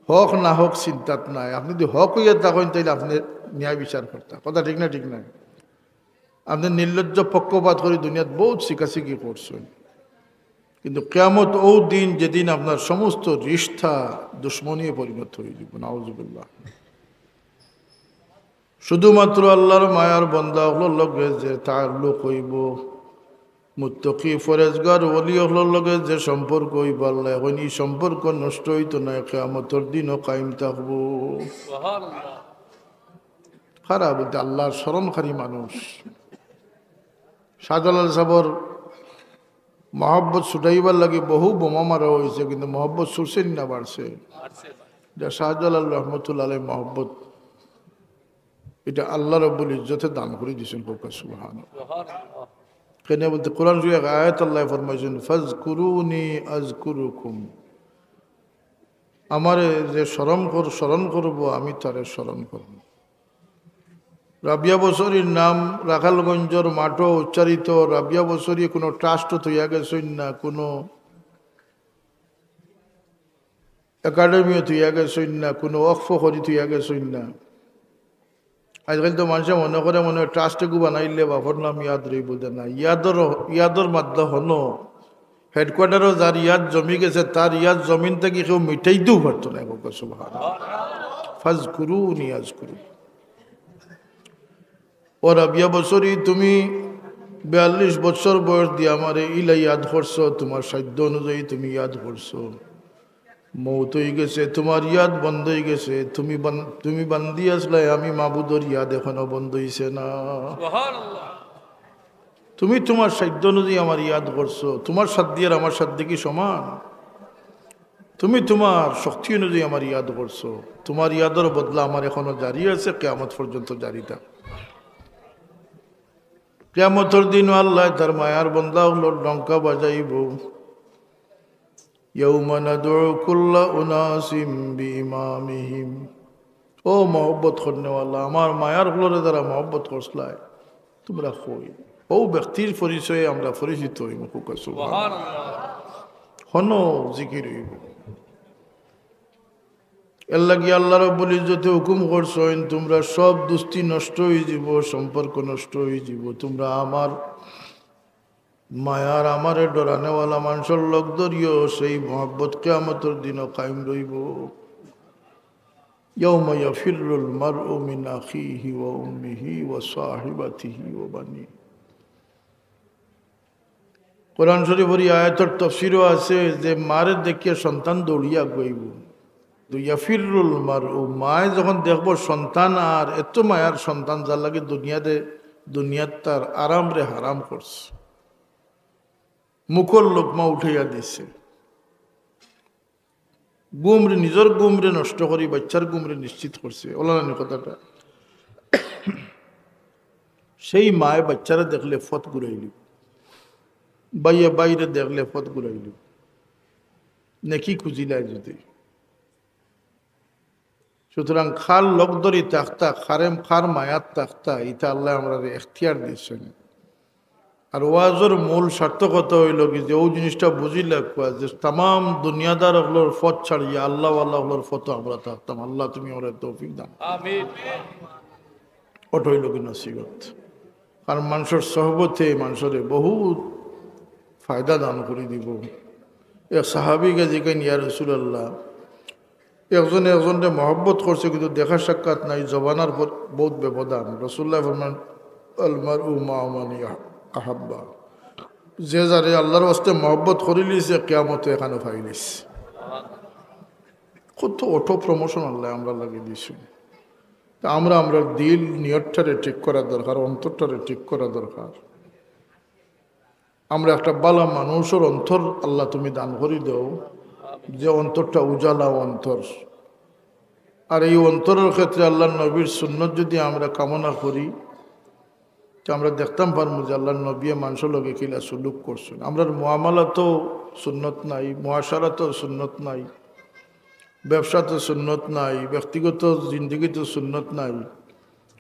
হক না হক চিন্তাত নাই। আপনে যদি হক অইয়া থাকইন, তাইলে আপনে ন্যায় বিচার করতা। কথা ঠিক না? ঠিক না? আপনে নির্লজ্জ পক্ষপাত করি দুনিয়াত বউত শিকাশিকি করছইন, কিন্তু কিয়ামত অউ দিন, যেদিন আপনার সমস্ত রিশতা দুশমনিয়ে পরিণত অইযিবো। নাউজুবিল্লাহ। শুধুমাত্র আল্লার মায়ার বন্দা অকলর লগে যে তাল্লুক অইবো, মুত্তাকি, পরেজগার, ওলি অকলর লগে যে সম্পর্ক অইবো, আল্লায় কইন, ই সম্পর্ক নষ্ট অইতো নায়, কিয়ামতর দিনও কায়েম থাকবো। সুবহানাল্লাহ। কারা বুলতে আল্লার স্মরণকারী মানুষ। শাহজালাল সাবর মহব্বত ছুটাইবার লাগি বহু বোমা মারা অইছে, কিন্তু মহব্বত ছুটছে নি না বাড়ছে? যে শাহজালাল রহমতুল্লাহ আলাইহি মহব্বত, ইটা আল্লাহ রব্বুল ইজ্জতে দান করি দিছইন। কউক্কা সুবহানাল্লাহ। কেনে বুলতে কোরআন শরীফো এক আয়াত আল্লায় ফরমাইছইন, "ফাজকুরুনি আজকুরুকুম।" আমারে যে স্মরণ কর-, স্মরণ করবো, আমি তারে স্মরণ করমু। রাবিয়া বসরির নাম রাখালগঞ্জর মাঠো উচ্চারিত। রাবিয়া বসরি কুনু ট্রাস্টো থইয়া গেছইন না, কুনু একাডেমিও থইয়া গেছইন না, কুনু ওয়াকফো করি থইয়া গেছইন না। আইজকাইল তো মানষে মনে করে, মনে অয় ট্রাস্ট এগু বানাইলে বাপর নাম ইয়াদ রইবো, যে না, ইয়াদর, ইয়াদর মাদ্দা হনো, হেডকোয়ার্টারো যার ইয়াদ জমি গেছে, তার ইয়াদ জমিন থাকি কেউ মিটাইতেও পারতো নায়। কউক্কা সুবহানাল্লাহ। ফাজকুরুনি আজকুরুকুম। ও রাবিয়া বসরি, তুমি বিয়াল্লিশ বছর বয়স দিয়া আমারে ইলা ইয়াদ করছো, তুমার সাধ্য অনুযায়ী তুমি ইয়াদ করছো। মউত অইগেছে, তুমার ইয়াদ বন্ধ অইগেছে, তুমি বান-, তুমি বান্দি আছলায়, আমি মাবুদর ইয়াদ এখনো বন্ধ অইছে না। সুবহানাল্লাহ। তুমি তুমার সাধ্য অনুযায়ী আমার ইয়াদ করছো, তুমার সাধ্য আর আমার সাধ্য কি সমান? তুমি তুমার শক্তি অনুযায়ী আমার ইয়াদ করছো, তুমার ইয়াদর বদলা আমার এখনো জারি আছে, কিয়ামত পর্যন্ত জারি থাক। কিয়ামতর দিন আল্লায় তার মায়ার বন্দা অকলর ডঙ্কা বাজাইবো। ইয়াউমা নাদউ কুল্লা উনাসিম বিইমামিহিম। ও মহব্বত করনেওয়ালা, আমার মায়ার অকলরে যারা মহব্বত করছলায়, তুমরা কই? অউ ব্যক্তির পরিচয়ে আমরা পরিচিত অইমু। কউক্কা সুবহানাল্লাহ। হনো জিকির অইবো। এরলাগি আল্লাহ রব্বুল ইজ্জতে হুকুম করছইন, তুমরা সব দুস্তি নষ্ট অইযিবো, সম্পর্ক নষ্ট অইযিবো। তুমরা আমার মায়ার, আমারে ডরানেওয়ালা মানষর লগ ধরিও, সেই মহব্বত কিয়ামতর দিনও কায়েম রইবো। ইয়াউমা ইয়াফিররুল মারউ মিন আখিহি ওয়া উম্মিহি ওয়া সাহিবাতিহি ওয়া বানিহি। কোরআন শরীফর ই আয়াতর তফসিরও আছে যে মারে দেখিয়া সন্তান দৌড়িয়া আগুয়াইবো। তো ইয়াফিররুল মারউ, মায়ে যখন দেখবো সন্তান, আর এত মায়ার সন্তান, যার লাগি দুনিয়াতে, দুনিয়াত তার আরামরে হারাম করছে, মুখর লোকমা উঠাইয়া দিছে, ঘুমরে, নিজর ঘুমরে নষ্ট করি বাইচ্চার ঘুমরে নিশ্চিত করছে। অলা নানি কথাটা? সেই মায়ে বাইচ্চারে দেখলে পথ ঘুরাইলিবো, ভাইয়ে ভাইরে দেখলে পথ ঘুরাইলিবো, নেকি খুজিলায় যদি। সুতরাং কার লগ ধরি থাকতা, কারে, কার মায়াত থাকতা, ইটা আল্লায় আমরারে এখতিয়ার দিছইন। আর ওয়াজর মূল সার্থকতা অইলো কি যে অউ জিনিসটা বুঝিলাউক্কা যে তামাম দুনিয়াদার অকলর পথ ছাড়িয়া আল্লাহওয়ালা অকলর পথো আমরা থাকতাম। আল্লাহ, তুমি আমরারে তৌফিক দাও। আমিন। অটা অইলো কি নসিহত। কারণ মানষর সহবতে মানষরে বহুত ফায়দা দান করি দিবো। এক সাহাবীয়ে জিকাইন, ইয়া রাসূলুল্লাহ, একজনে একজনরে মহব্বত করছে, কিন্তু দেখা সাক্ষাৎ নাই, জমানার পর-, বহুত ব্যবধান। রাসূলুল্লাহ ফরমান, "আল মারউ মাআ মান ইয়াহ-, আহাব্বা।" যে যারে আল্লাহর ওয়াস্তে মহব্বত করিলিছে, কিয়ামতো একখানো পাইলিছে। কত auto promotion আল্লায় আমরার লাগি দিছইন। তে আমরা আমরার দিল নিয়তটারে ঠিক করা দরকার, অন্তরটারে ঠিক করা দরকার। আমরা একটা ভালা মানুষর অন্তর আল্লাহ তুমি দান করি দেও, যে অন্তরটা উজালা অন্তর। আর এই অন্তরর ক্ষেত্রে আল্লাহর নবীর সুন্নত যদি আমরা কামনা করি, তে আমরা দেখতাম পারমু যে আল্লাহর নবীয়ে মানষর লগে কিলা সুলুক করছইন। আমরার মুআমালাতো সুন্নত নাই, মুআশারাতো সুন্নত নাই, ব্যবসাতো সুন্নত নাই, ব্যক্তিগত জিন্দেগিতো সুন্নত নাই,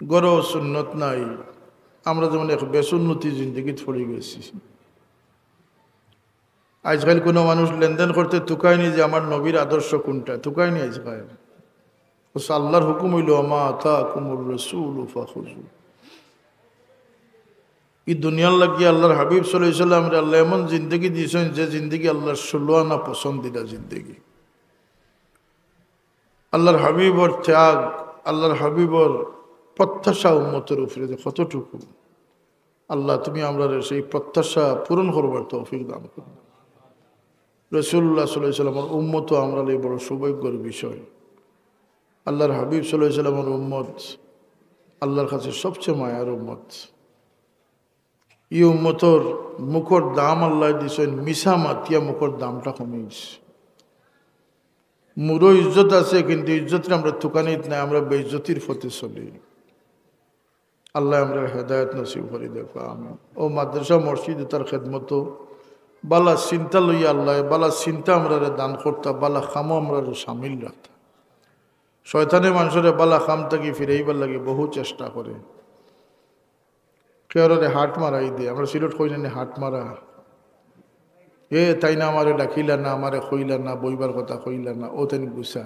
ঘরো সুন্নত নাই। আমরা যেমন এক বেসুন্নতি জিন্দেগিত পড়ি গেছি। আইজকাইল কুনু মানুষ লেনদেন করতে তুকায়নি যে আমার নবীর আদর্শ কুনটা, তুকায়নি আইজকাইল। অথচ আল্লাহর হুকুম অইলো, "ওয়া মা আতাকুমুর রাসূলু ফাখুযু।" ই দুনিয়ার লাগি আল্লাহর হাবিব সাল্লাল্লাহু আলাইহি ওয়াসাল্লামরে আল্লায় এমন জিন্দেগি দিছইন, যে জিন্দেগি আল্লাহর ষোলো আনা পছন্দিদা জিন্দেগি। আল্লাহর হাবিবর ত্যাগ, আল্লাহর হাবিবর প্রত্যাশা উম্মতর উপরে যে কতটুকু, আল্লাহ তুমি আমরারে সেই প্রত্যাশা পূরণ করবার তৌফিক দান করো। রাসূলুল্লাহ সাল্লাল্লাহু আলাইহি ওয়াসাল্লামর উম্মত আমরার লাগি বড় সৌভাগ্যর বিষয়। আল্লাহর হাবিব সাল্লাল্লাহু আলাইহি ওয়াসাল্লামর উম্মত আল্লাহর কাছে সবচেয়ে মায়ার উম্মত। ই উম্মতর মুখর দাম আল্লায় দিছইন, মিছা মাতিয়া মুখর দামটা কমিছে। মুরো ইজ্জত আছে, কিন্তু ইজ্জতরে আমরা তুকানিত নাই, আমরা বেইজ্জতির পথে চলি। আল্লায় আমরারে হেদায়েত নসিব করি দেউক্কা, আমিন। অউ মাদ্রাসা মসজিদ ইতার খেদমতো ভালা চিন্তা লইয়া আল্লায় ভালা চিন্তা আমরারে দান করতা, ভালা কামো আমরারে শামিল রাখতা। শয়তানে মানষরে ভালা কাম থাকি ফিরাইবার লাগি বহু চেষ্টা করে। কেউরে হাত মারাই দে, আমরা সিলেট কই না নি হাত মারা। এ তাইন আমারে ডাকিলা না, আমারে কইলা না, বইবার কথা কইলা না, অউ তাইন গুছা।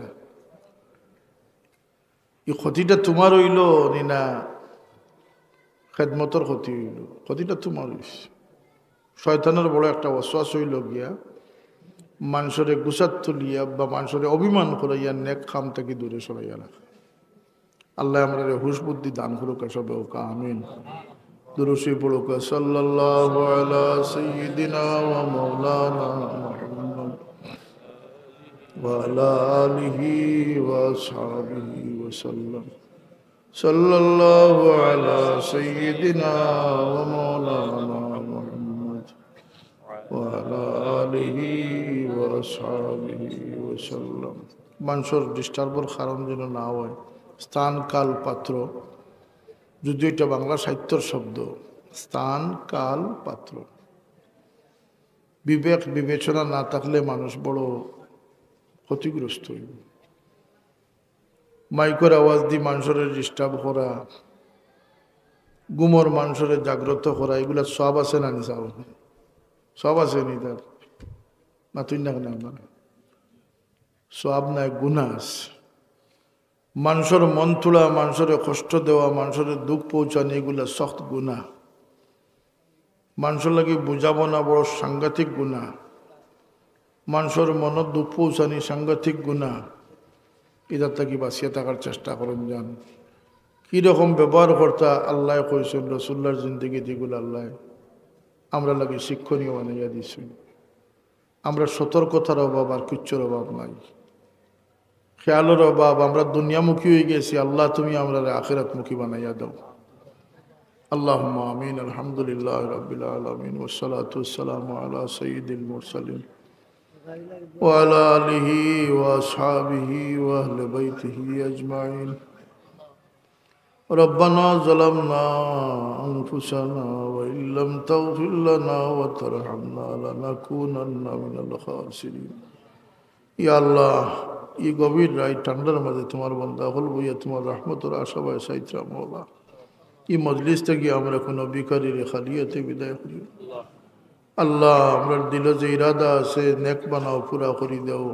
ই ক্ষতিটা তুমার অইলো নি না খেদমতর ক্ষতি অইলো? ক্ষতিটা তুমার অইছে। শয়তানর বড় একটা ওয়াসওয়াস অইলো গিয়া, মানষরে গুছাত তুলিয়া বা মানষরে অভিমান করাইয়া নেক কাম থাকি দূরে সরাইয়া রাখা। আল্লায় আমরারে হুশ বুদ্ধি দান করুক, সবে কউক্কা আমিন। দুরুদ শরিফ পড়ুক্কা, সাল্লাল্লাহু আলা সাইয়্যিদিনা ওয়া মাওলানা মুহাম্মদ ওয়া আলা আলিহি ওয়া আসহাবিহি ওয়া সাল্লাম। সাল্লাল্লাহু আলা সাইয়্যিদিনা ওয়া মাওলানা মুহাম্মদ ওয়া আলা আলিহি ওয়া আসহাবিহি ওয়া সাল্লাম। মানষর disturb-র কারণ যেন না অয়। স্থান, কাল, পাত্র, যদিও ইটা বাংলা সাহিত্যর শব্দ, স্থান, কাল, পাত্র। বিবেক বিবেচনা না থাকলে মানুষ বড় ক্ষতিগ্রস্ত অইবো। মাইকর আওয়াজ দি মানষরে disturb করা, ঘুমর মানষরে জাগ্রত করা, ইগুলা সওয়াব আছে না নি সাব? সওয়াব আছে নি তার? মাতইন না কেনে আপনারা? সওয়াব নায়, গুনা আছে। মানষর মন তুড়া, মানষরে কষ্ট দেওয়া, মানষরে দুঃখ পৌঁছানি, ইগুলা শক্ত গুনা। মানষর লাগি বুঝা বনা বড় সাংঘাতিক গুনা। মানষর মনো দুঃখ পৌঁছানি সাংঘাতিক গুনা। ইতার থাকি বাঁচিয়া থাকার চেষ্টা করইন যান। কি রকম ব্যবহার করতা আল্লায় কইছইন, রসুলুল্লাহর জিন্দেগিত ইগুলা আল্লায় আমরার লাগি শিক্ষণীয় বানাইয়া দিছইন। আমরার সতর্কতার অভাব আর কিচ্ছুর অভাব নাই। খেয়ালর অভাব, আমরা দুনিয়ামুখী অইগেছি। আল্লাহ, তুমি আমরারে আখিরাতমুখী বানাইয়া দেও। আল্লাহুম্মা আমিন। আলহামদুলিল্লাহি রাব্বিল আলামিন। ওয়াসসালাতু ওয়াসসালামু আলা সাইয়্যিদিল মুরসালিন ওয়া আলা আলিহি ওয়া আসহাবিহি ওয়া আহলি বাইতিহি আজমাইন। ربنا ظلمنا أنفسنا وإن لم تغفر لنا وترحمنا لنكونن من الخاسرين। ইয়া আল্লাহ, ই গভীর রাইত ঠান্ডার মাঝে তুমার বান্দা অকল বইয়া তুমার রহমতর আশাবায় চাইতরা মাওলা। ই মজলিস থাকি আমরা কুনু ভিখারিরে খালি আতে বিদায় করিও না। আল্লাহ, আমরার দিলো যে ইরাদা আছে, নেক বানাও, পুরা করি দেও।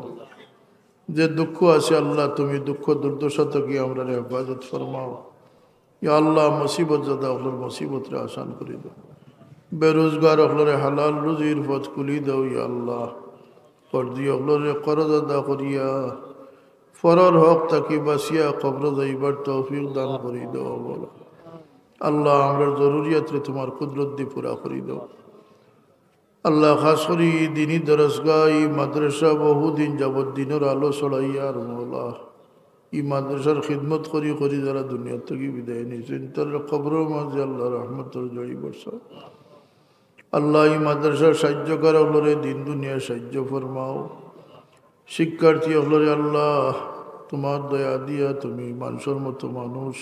যে দুঃখ আছে, আল্লাহ, তুমি দুঃখ দুর্দশা থাকি আমরারে হেফাজত ফরমাও। ইয়া আল্লাহ, মুসিবত জাদা অকলর মুসিবতরে আসান করি দেও। বেরোজগার অকলরে হালাল রুজির পথ খুলি দেও, ইয়া আল্লাহ। কর্জি অকলরে করজ আদা করিয়া, পরর হক থাকি বাঁচিয়া কবরো যাইবার তৌফিক দান করি দেও, মাওলা। আল্লাহ, আমরার জরুরিয়াতরে তুমার কুদরত দি পুরা করি দেও। আল্লাহ, খাস করি ই দিনি দরসগাহ, ই মাদ্রাসা বহুদিন যাবত দিনর আলো ছড়াইয়ার, মাওলা। ই মাদ্রাসার খিদমত করি করি যারা দুনিয়া থাকি বিদায় নিছইন, তারার কবরর মাঝে আল্লাহ রহমতর ঝড়ি বর্ষাও। আল্লাহ, ই মাদ্রাসার সাহায্যকার অকলরে দিন দুনিয়া সাহায্য ফরমাও। শিক্ষার্থী অকলরে আল্লাহ, তুমার দয়া দিয়া তুমি মানষর মতো মানুষ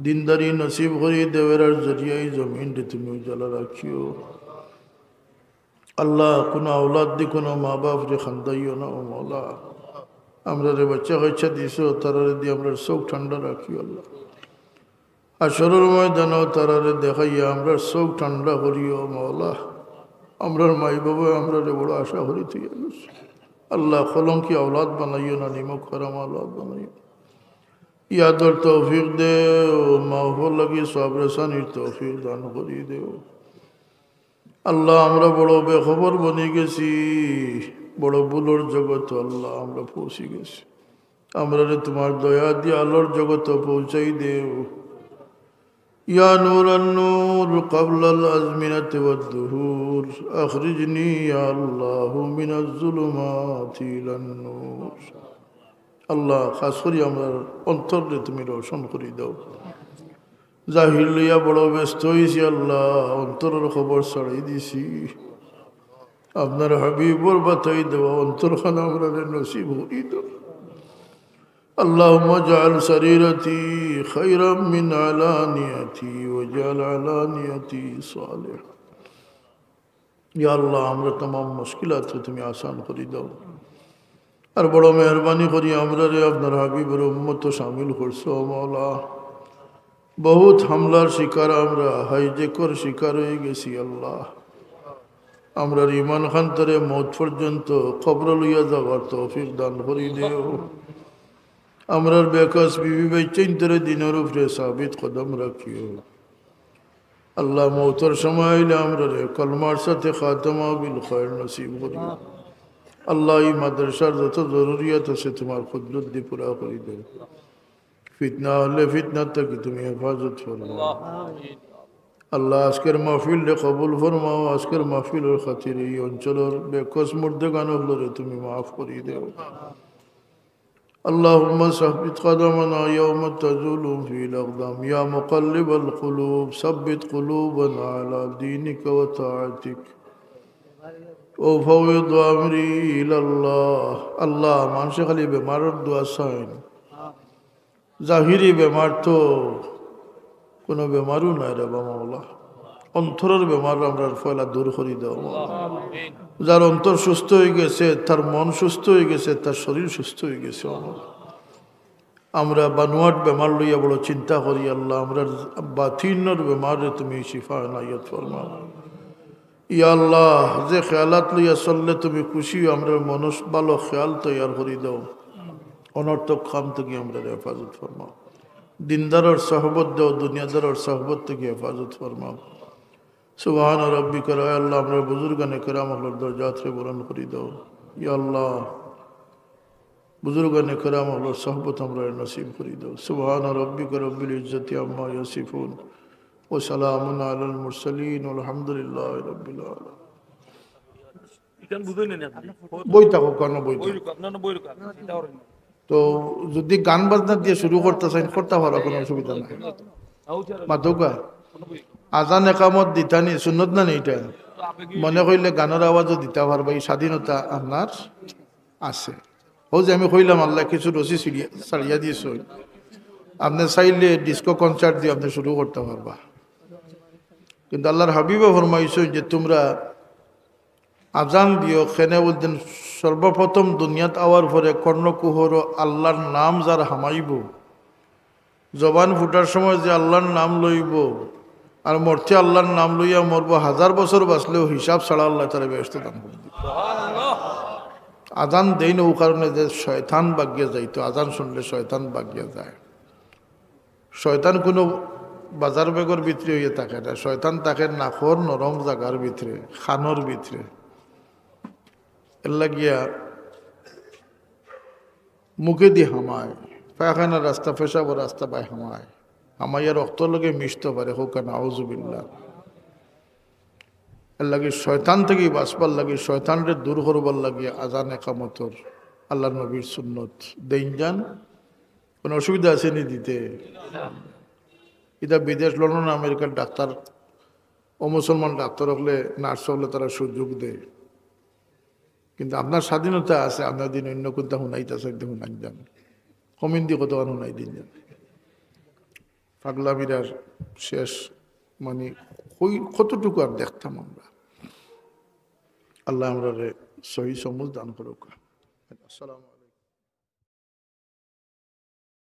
দিনদারি নসিব করি দেও, এরার জরিয়ায় জমিনরে তুমি উজালা রাখিও। আল্লাহ, কুনু আওলাদ দি কুনু মা বাপরে খান্দাইও না, ও মাওলা। আমরারে বাচ্চা কাচ্চা দিছো, তারারে দি আমরার চউখ ঠান্ডা রাখিও, আল্লাহ। হাশরর ময়দানো তারারে দেখাইয়া আমরার চউখ ঠান্ডা করিও, মাওলা। আমরার মাই বাবায় আমরারে বড় আশা করি থইয়া গেছে। আল্লাহ, কলঙ্কি আওলাদ বানাইও না, নিমক হারাম আওলাদ বানাইও না। ইয়াদর তৌফিক দেও, মা বাপর লাগি সওয়াব রেসানির তৌফিক দান করি দেও। আল্লাহ, আমরা বড় বেখবর বনি গেছি, বড় ভুলর জগতো, আল্লাহ, আমরা পৌঁছি গেছি। আমরারে তুমার দয়া দিয়া আলোর জগতো পৌঁছাই দেও। ইয়া নূরান নূর ক্বাবলাল আজমিনাতি ওয়াদ দুহুর, আখরিজনি ইয়া আল্লাহু মিনাজ জুলুমাতি ইলান নূর। আল্লাহ, খাস করি আমরার অন্তররে তুমি রোশন করি দেও। জাহির লইয়া বড় ব্যস্ত অইছি আল্লাহ, অন্তরর খবর ছাড়ি দিছি। আপনার হাবিবর বাতাই দেওয়া অন্তরখান আমরারে নসিব করি দেও। اللهم اجعل سريرتي خيرا من علانيتي واجعل علانيتي صالحة. ইয়া আল্লাহ, আমরার তামাম মুশকিলাতরে তুমি আসান করি দেও। আর বড় মেহেরবানি করি আমরারে আপনার হাবিবর উম্মতো শামিল করছো, মাওলা। বহুত হামলার শিকার আমরা, হাইজ্যাকর শিকার অইগেছি, আল্লাহ। আমরার ইমান খানতারে মউত পর্যন্ত কবরো লইয়া যাওয়ার তৌফিক দান করি দেও। আমরার বেকস বিবি বাইচ্চাইন্তরে দিনর উপরে সাবিত কদম রাখিও। আল্লাহ, মউতর সময় আইলে আমরারে কলমার সাথে খাতেমা বিল খয়র নসিব করিও। আল্লাহ, ই মাদ্রাসার যত জরুরিয়াত আছে তুমার কুদরত দি পুরা করি দেও। ফিতনা আহলে ফিতনা থাকি তুমি হেফাজত ফরমাও। আল্লাহ, আজকের মাহফিলরে কবুল ফরমাও। আজকের মাহফিলর খাতিরে এই অঞ্চলর বেকস মুর্দেগান অকলরে তুমি মাফ করি দেও। اللهم ثبت قدمنا يوم تزول فيه الأقدام. يا مقلب القلوب، ثبت قلوبنا على دينك وطاعتك. أفوض أمري إلى الله. আল্লাহ, মানষে খালি বেমারর দোয়া চাইন। জাহিরি বেমার তো কুনু বেমারও নায় রে বা মাওলা। অন্তরর বেমার আমরার পয়লা দূর করি দেও মাওলা। যার অন্তর সুস্থ অইগেছে, তার মন সুস্থ অইগেছে, তার শরীর সুস্থ অইগেছে মাওলা। আমরা বানোয়াট বেমার লইয়া বড় চিন্তা করি আল্লাহ, আমরার বাতিনর বেমাররে তুমি শিফা এনায়েত ফরমাও। ইয়া আল্লাহ, যে খেয়ালাত লইয়া চললে তুমি খুশি অও, আমরার মনস ভালো খেয়াল তৈয়ার করি দেও। অনর্থক কাম থাকি আমরারে হেফাজত ফরমাও। দিনদারর সহবত দেও, দুনিয়াদারর সহবত থাকি হেফাজত ফরমাও। সুবহান রব্বিকা, আয় আল্লাহ, আমরার বুজুর্গানে কেরাম অকলর দরজাতরে বুলন্দ করি দেও। ইয়া আল্লাহ, বুজুর্গানে কেরাম অকলর সহবত আমরারে নসিব করি দেও। সুবহান রব্বিকা রব্বিল ইজ্জতি আম্মা ইয়াসিফুন, ওয়া সালামুন আলাল মুরসালিন, ওয়াল হামদুলিল্লাহি রাব্বিল আলামিন। ইখান বুঝইন না আপনি? বই থাকো, কেন বই বই থাকো? রুক, আপনার বই রুক, আপনি চিন্তা করেন না। তো যদি গান বাজনা দিয়া শুরু করতা চাইন, করতা পারবা, কুনু অসুবিধা নাই। মাতউক্কা। আজান একামত দিতানি সুন্নত না নি ইটা? মনে কইলে গানর আওয়াজও দিতা পারবা, ই স্বাধীনতা আপনার আছে। অউ যে আমি কইলাম, আল্লায় কিছু রশি ছিড়িয়া, ছাড়িয়া দিছইন, আপনে চাইলে disco concert দিয়া আপনে শুরু করতা পারবা। কিন্তু আল্লাহর হাবিবে ফরমাইছইন যে, তুমরা আজান দিও, কেনে বুলছেন, সর্বপ্রথম দুনিয়াত আওয়ার পরে কর্ণকুহরো আল্লাহর নাম যার হামাইবো, জবান ফুটার সময় যে আল্লাহর নাম লইবো, আর মরতে আল্লাহর নাম লইয়া মরবো, হাজার বছর বাঁচলেও হিসাব ছাড়া আল্লায় তারে বেহেশত দান করি দিবা। আজান দেইন অউ কারণে যে শয়তান ভাগিয়া যাইতো, আজান শুনলে শয়তান ভাগিয়া যায়। শয়তান কুনু বাজার বেগর ভিতরে অইয়া থাকে না, শয়তান থাকে নাকর নরম জাগার ভিতরে, কানর ভিতরে। এরলাগিয়া মুখেদি হামায়, পায়খানার রাস্তা, পেশাবর রাস্তা বায় হামায়, হামাইয়া রক্তর লগে মিশতো পারে, কউক্কা নাউজুবিল্লাহ। এরলাগি শয়তান থাকি বাঁচবার লাগি, শয়তানরে দূর করবার লাগি আজান একামতর আল্লাহর নবীর সুন্নত দেইন যান। কুনু অসুবিধা আছে নি দিতে? ইটা বিদেশ, লন্ডন, আমেরিকার ডাক্তার, অমুসলমান ডাক্তার অকলে, নার্স অকলে তারা সুযোগ দেয়। কিন্তু আপনার স্বাধীনতা আছে, আপনার দিন অন্য কুনটা হুনাইতা চাইলে হুনাইন যান। কমিন্দি কতখান হুনাই দিন যান। পাগলামিরার শেষ, মানে, কই-, কতটুকু আর দেখতাম আমরা। আল্লায় আমরারে সহি সমঝ দান করউক্কা। আসসালামু